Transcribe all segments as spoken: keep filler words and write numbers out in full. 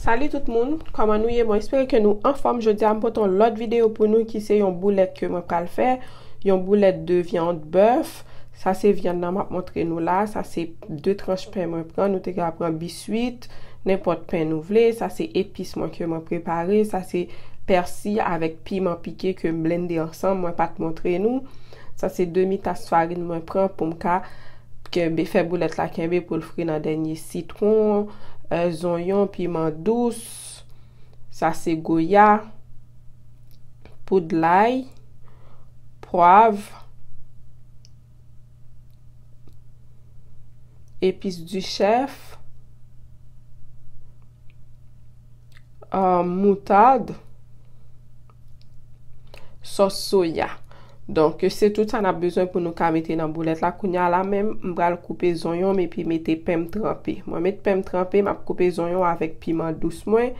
Salut tout moun, kòman nou ye? Mwen espere ke nou anfòm. Jodi a m pote yon lòt videyo pou nou ki se yon boulèt ke mwen pral fè, yon boulèt de viande bœuf. Sa se vyann nan m ap montre nou la. Sa se de tranch pen mwen pran. Nou te ka pran biswit, nenpòt pen nou vle. Sa se epis mwen ke mwen prepare. Sa se pèsi avèk piman pike ke m blende ansanm. Mwen pa t montre nou. Sa se demi tas farin mwen pran pou m ka kenbe, fè boulèt la kenbe pou l fri nan dènye. Sitwon, eh, zonyon, piman dous. Sa se goya, poud lay, pwav, epis di chèf, eh, moutad, sòs soya. Donk, se tout sa n ap bezwen pou nou ka mete nan boulèt la. Kounye a la menm, m pral koupe zonyon m epi mete pen m tranpe. Mwen met pen m tranpe, m ap koupe zonyon avèk piman dous mwen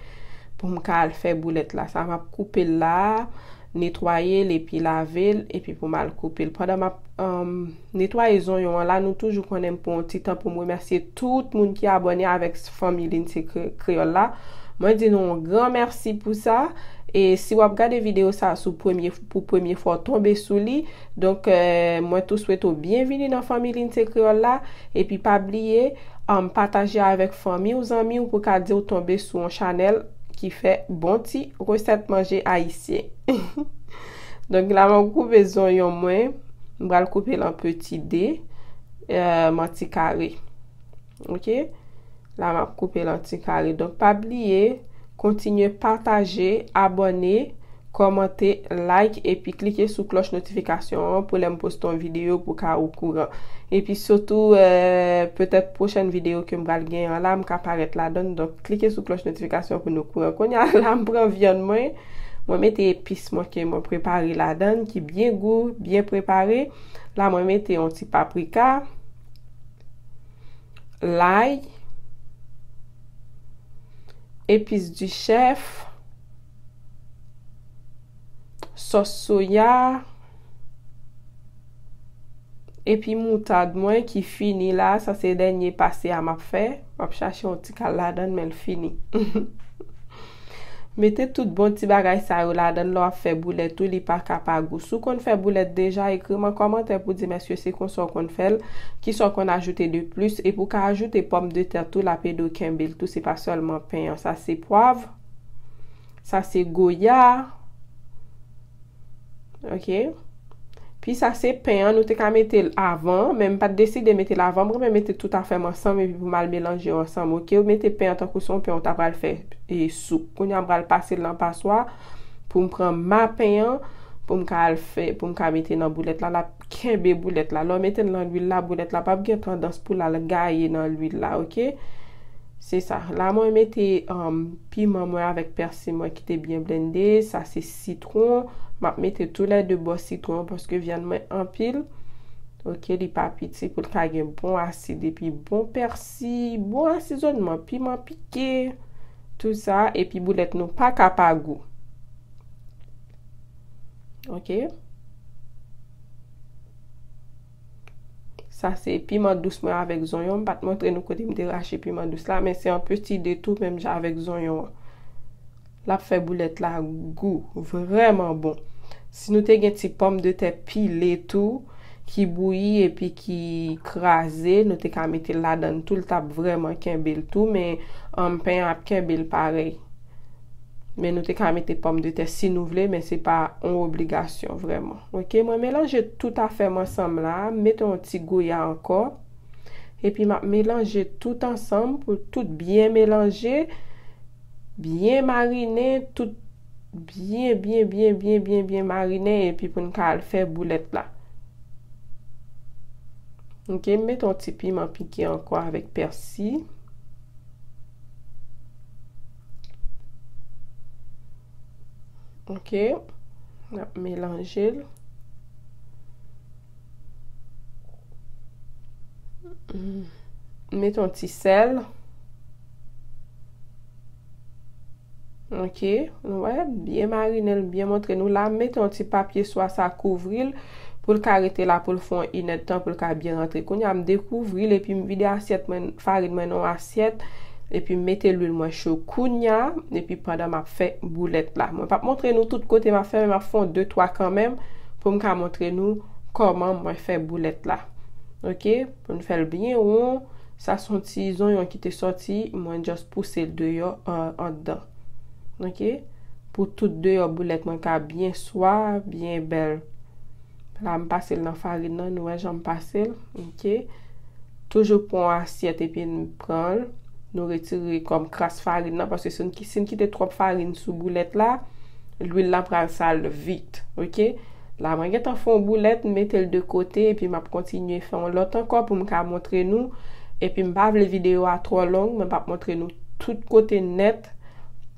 pou m ka al fè boulèt la. Sa m ap koupe l la, netwaye l epi lave l, epi pou m al koupe l. Pandan m ap, um, netwaye zonyon an la, nou toujou konnen m pran yon ti tan pou m remèsye tout moun ki abòne avèk fanmi Lindsay Kre-, Kreyòl la. Mwen di nou yon gran mèsi pou sa. E si w ap gade videyo sa sou premye, pou premye fwa w tonbe sou li, donk, eh, mwen tou swete w byenvini nan fanmi Lindsay Kreyòl la. Epi pa bliye, um, pataje avèk fanmi w, zanmi w pou ka di w tonbe sou yon chanèl ki fè bon ti resèt manje ayisyen. Donk la m ap koupe zonyon mwen, m pral koupe l an peti de, eh, an ti kare. Ok? La m ap koupe l an ti kare. Donk pa bliye, kontinye pataje, abòne, kòmante, like epi klike sou klòch notifikasyon an pou lè m poste yon videyo pou ka okouran. Epi sitou, eh, petèt pwochèn videyo ke m pral gen an la, m ka parèt ladan l. Donk klike sou klòch notifikasyon pou nou okouran. Kounye a la m pran vyann mwen, mwen mete epis mwen ke mwen prepare ladan l, ki byen gou, byen prepare. La mwen mete yon ti paprika, lay, epis di chèf, sòs soya, epi moutad mwen ki fini la. Sa se dènye pase a m ap fè. M ap chache yon ti kal ladan l, men l fini. Mete tout bon ti bagay sa yo ladan l lè w ap fè boulèt ou, li pa ka pa gou. Si w konn fè boulèt deja, ekri m an kòmantè pou di m èske se konsa w konn fè l, kisa w konn ajoute de plis, epi w ka ajoute pòmdetè tou, l ap ede w kenbe l tou, se pa sèlman pen an. Sa se pwav, sa se goya, ok? Pi sa se pen an, nou te ka mete l avan, men m pa t deside mete l avan, m renmen mete tout afè m ansanm epi pou m al melanje yo ansanm, ok? Ou mete pen an tankou se yon pen ou ta pral fè, e, soup. Kounye a m pral pase l nan paswa pou m pran ma pen an, pou m ka al fè, pou m ka mete nan boulèt la, l ap kenbe boulèt la. Lè w mete l nan lwil la, boulèt la p ap gen tandans pou l al gaye nan lwil la, ok? Se sa. La mwen mete, um, piman mwen avèk pèsi mwen ki te byen blende. Sa se sitwon. M ap mete tou lè de bò sitwon paske vyann mwen anpil. Ok, li pa piti pou l ka gen bon asid epi bon pèsi, bon asizònman, piman pike, tou sa, epi boulèt nou pa ka pa gou. Ok. Sa se piman dous mwen avèk zonyon. M pa t montre nou kote m te rache piman dous la, men se yon peti de tou, menm jan avèk zonyon an. L ap fè boulèt la gou, vrèman bon. Si nou te gen ti pòmdetè pile tou, ki bouyi epi ki kraze, nou te ka mete l ladan l tou, l t ap vrèman kenbe l tou, men, um, pen an ap kenbe l parèy. Men nou te ka mete pòmdetè si nou vle, men se pa yon obligasyon vrèman. Ok, mwen melanje tout afè m ansanm la, m mete yon ti goya ankò. Epi m ap melanje tout ansanm pou tout byen melanje, byen marinen, tout byen, byen, byen, byen, byen, byen marinen, epi pou n ka al fè boulèt la. Ok, m mete yon ti piman pike ankò avèk pèsi. Ok, n ap melanje l. Mm. Mete yon ti sèl. Ok, nou wè, byen marinen l, byen montre nou la. M mete yon ti papye swa sa kouvri l pou l ka rete la pou l fè yon inèdtan pou l ka byen rantre. Kounye a m dekouvri l epi m vide asyèt mwen, farin mwen nan yon asyèt. Epi m mete lwil mwen cho kounya, epi pandan m ap fè boulèt la. Mwen p ap montre nou tout kote m ap fè, men m ap fè yon de twa kanmenm pou m ka montre nou kòman mwen fè boulèt la. Ok? Pou n fè l byen won, sa se yon ti zonyon ki te sòti, mwen just pouse l deyò an, anndan. Ok? Pou tout deyò boulèt mwen ka byen swa, byen bèl. La, m pase l nan farin nan, nou wè jan m pase l, ok? Toujou pran yon asyèt epi n pran l, nou retire kòm kras farin nan, paske si n ki-, si n kite twòp farin sou boulèt la, lwil la pral sal vit, ok? La, mwen gentan fè yon boulèt, m mete l de kote, epi m ap kontinye fè yon lòt ankò pou m ka montre nou. Epi m pa vle videyo a twò long, mwen p ap montre nou tout kote nèt.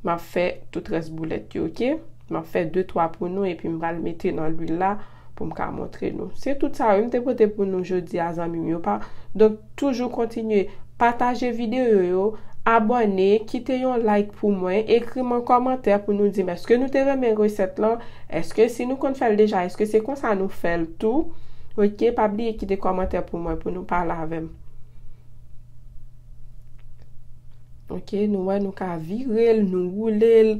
M ap fè tout rès boulèt yo, ok? M ap fè de twa pou nou, epi m pral mete nan lwil la pou m ka montre nou. Se tout sa wi m te pote pou nou jodi a, zanmi m yo. Pa, donk, toujou kontinye pataje videyo yo, abòne, kite yon like pou mwen, ekri m an kòmantè pou nou di m èske nou te renmen resèt lan, èske si nou konn fè l deja, èske se konsa nou fè l tou. Ok, pa bliye kite kòmantè pou mwen pou nou pale avè m. Ok, nou wè, nou ka vire l, nou woule l,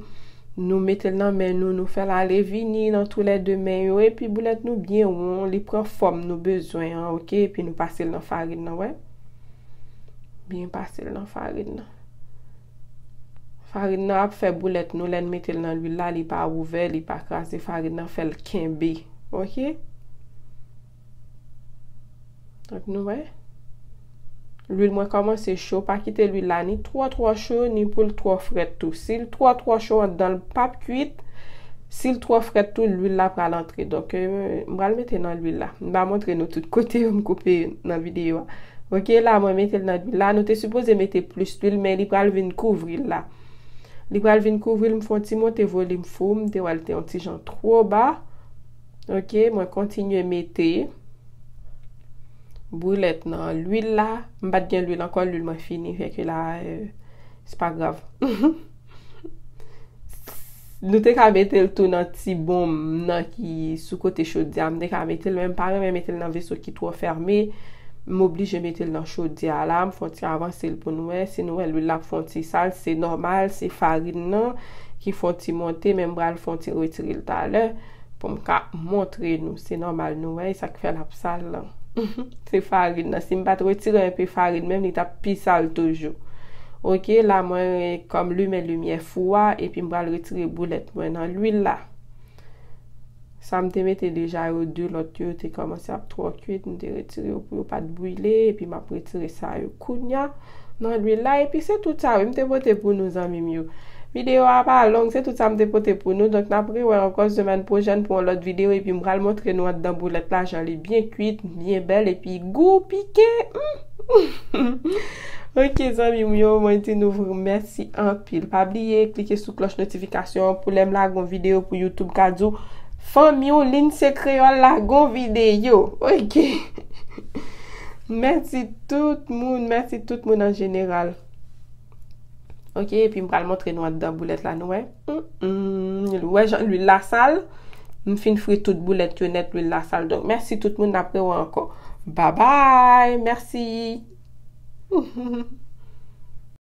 nou mete l nan men nou, nou fè l ale vini nan toulède men yo, epi boulèt nou byen won, li pran fòm nou bezwen an, ok, epi nou pase l nan farin nan, wè. Byen pase l nan farin nan. Farin nan ap fè boulèt nou, lè n mete l nan lwil la, li pa ouvè, li pa kraze, farin nan fè l kenbe, ok. Donk, nou wè. Lwil mwen kòmanse cho. Pa kite lwil la ni twò, twò cho, ni pou l twò frèt tou. Si l twò, twò cho anndan, l p ap kwit. Si l twò frèt tou, lwil la pral antre. Donk, euh, m pral mete nan lwil la. M pa montre nou tout kote yo m koupe nan videyo a. Ok, la, mwen mete l nan lwil la. Nou te sipoze mete plis lwil, men li pral vin kouvri l la. Li pral vin kouvri l, m fè yon ti monte volim fou, m te wè l te yon ti jan twò ba. Ok, mwen kontinye mete boulèt nan lwil la. M pa t gen lwil ankò, lwil mwen fini, fè ke la, euh, se pa grav. Nou te ka mete l tou nan ti bonm nan ki sou kote chodyè a. M te ka mete l, men m pa renmen mete l nan veso ki twò fèmen. M oblije mete l nan chodyè a la. M fè yon ti avanse l pou nou wè. Si nou wè lwil la ap fè yon ti sal, se nòmal, se farin nan ki fè yon ti monte, men m pral fè yon ti retire l talè pou m ka montre nou. Se nòmal nou wè, e sa k fè l ap sal lan. Se farin nan. Si m pa t retire enpe farin menm, li t ap pi sal toujou. Ok, la mwen kòm limen limyè fou a, epi m pral retire boulèt mwen nan lwil la. Sa m te mete deja yo, de lòt yo te kòmanse ap twò kwit, m te retire yo pou yo pa t brile, epi m ap retire sa yo kounya nan lwil la, epi se tout sa wi m te pote pou nou zanmi m yo. Videyo a pa long, se tout sa m te pote pou nou, donk n ap rewè ankò semèn pwochèn pou yon lòt videyo, epi m pral montre nou anndan boulèt la, jan li byen kwit, byen bèl, epi gou piken. Mm. Ok, zanmi m yo, mwen di nou vre mèsi anpil. Pa bliye klike sou klòch notifikasyon an pou lè m lage yon videyo pou YouTube ka di w, fanmi w Lindsay Kreyòl lage yon videyo. Ok. Mèsi tout moun, mèsi tout moun an jeneral. Ok, epi m pral montre nou anndan boulèt la, nou wè. Mm, mm, nou wè jan lwil la sal. M fin fri tout boulèt yo nèt, lwil la sal. Donk, mèsi tout moun, n ap rewè ankò. Babay, mèsi.